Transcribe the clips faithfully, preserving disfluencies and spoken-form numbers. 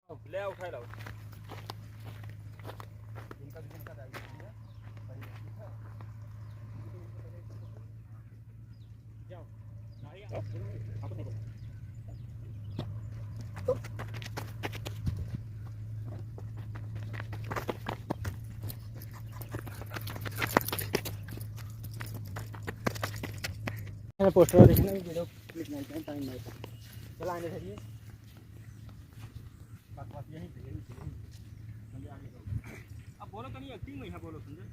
ले आओ, उठा लाओ। पोस्टर देखे ना, वीडियो क्लिप नहीं करता, टाइम नहीं था। चला, आने धरिए। बस, बस, यहीं पे, यहीं पे, यहीं पे। अब बोलो तो नहीं, एक्टिंग में है, बोलो, समझे?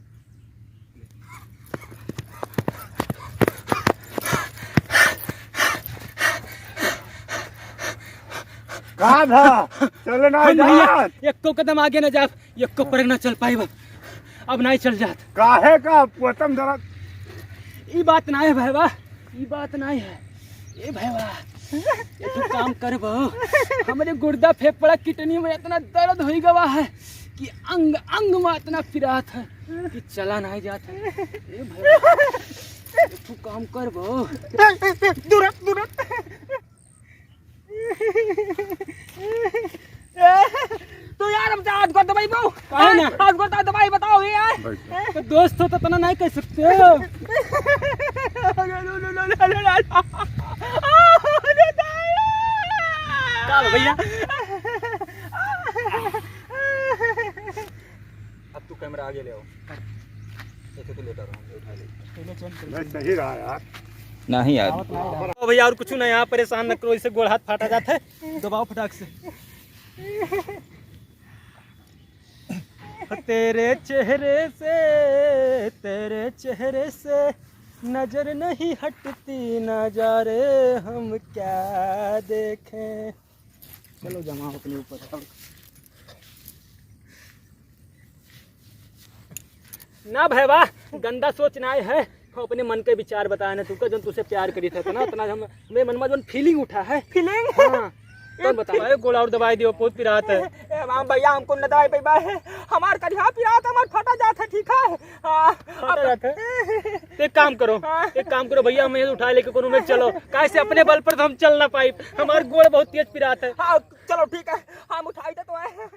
कहाँ था? चलो ना हम भैया, यार। एको कदम आगे न जाब, एको पैर न चल पाइब, अब नाहीं चल जात। काहे का पोतम दर्द? ई बात नाहीं है भैया, ई बात नाहीं है। ए भैया, एक ठो काम करबो, हमरे गुर्दा फेफड़ा किडनी में इतना दर्द होइ गवा है कि अंग अंग में इतना पिरात है कि चला नाहीं जात है। ए भैया, एक ठो काम करबो। दूर हट, दूर हट। तो यार, हम आज को दवाई पाओ। काहे ना? आज को दवाई बताओ ये यार। तो दोस्त हो तो इतना नहीं कह सकते हो। का भैया? अब तू कैमरा आगे ले आओ। ऐसे तो लेटा रहो, उठा ले। नहीं, सही रहा यार। नहीं यार। ओ भैया, और कुछ नहीं, यहाँ परेशान न करो, इससे गोड़ हाथ फाटा जाता है। दबाओ फटाक से। तेरे चेहरे से, तेरे चेहरे से नजर नहीं हटती, ना जा रे हम क्या देखें। चलो, जमाओ अपने ऊपर। ना भैया, गंदा सोच नाहीं है, हम अपने मन के विचार बताए ना तुमका, जौन तुझसे प्यार करी था इतना, इतना हम, हमें मन में जौन फीलिंग उठा है। फीलिंग? हाँ। तो बताओ, ए, गोड़ और दवाई दियो, बहुत पिरात है। ए, हम भैया, हमको न दवाई पैबा है, हमार करिहा पिरात, हमार फटा जात है, ठीक है? हाँ, फटा अब जात है? तो एक काम करो, हाँ। एक काम करो भैया, हमें उठा लेके कोनो में चलो, काहे से अपने बल पर तो हम चल ना पाई, हमार गोड़ बहुत तेज पिरात है। हाँ, चलो ठीक है, हम उठाई देतो है।